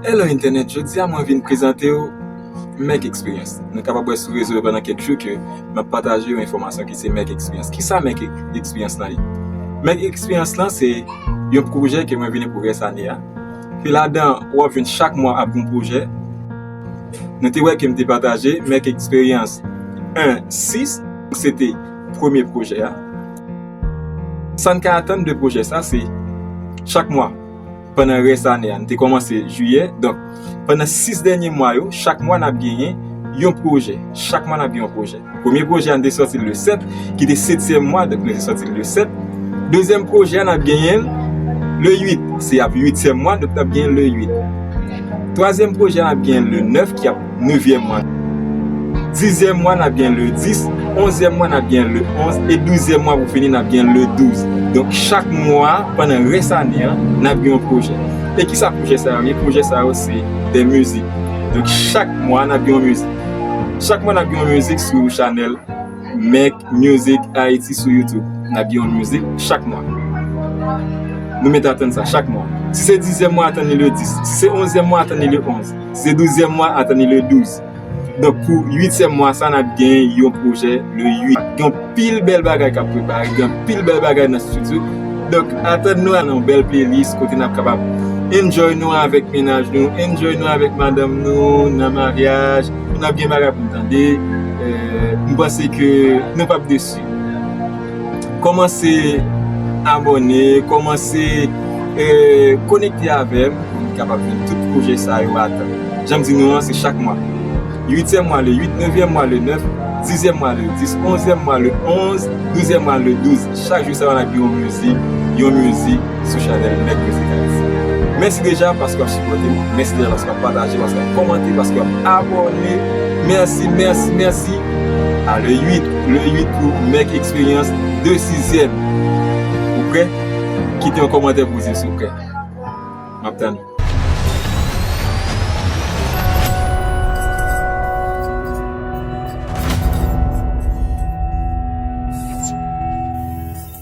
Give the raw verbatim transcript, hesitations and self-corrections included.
Hello Internet, jodi a mwen vin prezante w Mac Experience. Nou kapab wè sou rezo yo pandan kèk jou ke m ap pataje yon enfòmasyon ki se Mac Experience. Kisa Mac Experience lan ye? Mac Experience lan se yon pwojè ke mwen vini pou rès ane a. Ke ladan w ap jwenn chak mwa ap gen yon pwojè. Nou te wè ke m te pataje Mac Experience en sis, se te premye pwojè a. Sa n ka atann de pwojè sa se chak mwa pandan rès ane a. Nou te kòmanse jiyè, donk pandan sis dènye mwa yo, chak mwa n ap genyen yon pwojè. Chak mwa n ap gen yon pwojè. Premye pwojè a, nou te sòti l le sèt, ki te setyèm mwa, donk nou te sòti l le sèt. Dezyèm pwojè a, n ap genyen l le uit, se ap uityèm mwa, donk n ap genyen l le uit. Twazyèm pwojè a, n ap genyen l le nèf, ki ap nevyèm mwa. Dizyèm mwa, n ap gen le dis. Onzyèm mwa, n ap gen le onz. E douzyèm mwa, pou fini, n ap gen le douz. Donk, chak mwa, pandan rès ane an, n ap gen yon pwojè. E kisa pwojè sa yo ye? Pwojè sa yo, se de mizik. Donk, chak mwa, n ap gen yon mizik. Chak mwa, n ap gen yon mizik sou chanèl Mac Music Haiti sou YouTube. N ap gen yon mizik chak mwa. Nou mèt atann sa chak mwa. Si se dizyèm mwa, atann li le dis. Si se onzyèm mwa, atann li le onz. Si se douzyèm mwa, atann li le douz. Donk, pou uityèm mwa sa, n ap gen yon pwojè le uit. Gen yon pil bèl bagay k ap prepare, gen yon pil bèl bagay nan estidyo. Donk, atann nou a nan yon bèl playlist kote n ap kapab enjoy nou avèk mennaj nou, enjoy nou avèk madanm nou nan maryaj. N ap gen bagay pou n tande. Eh, m panse ke nou p ap desi. Kòmanse abòne, kòmanse, eh, konekte avè m pou n kapab jwenn tout pwojè sa yo atan. Jan m di nou an, se chak mwa. Uityèm mwa le uit, nevyèm mwa le nèf, dizyèm mwa le dis, onzyèm mwa le onz, douzyèm mwa le douz. Chak jou sa yo, n ap gen yon mizik, yon mizik sou chanèl Mac Music Haiti. Mèsi deja paske w ap sipòte m. Mèsi deja paske w ap pataje, paske w ap kòmante, paske w ap abòne. Mèsi, mèsi, mèsi. A le uit, le uit pou Mac Experience de sizyèm. Ou prè? Kite yon kòmantè pou di si w prè. M ap tann ou.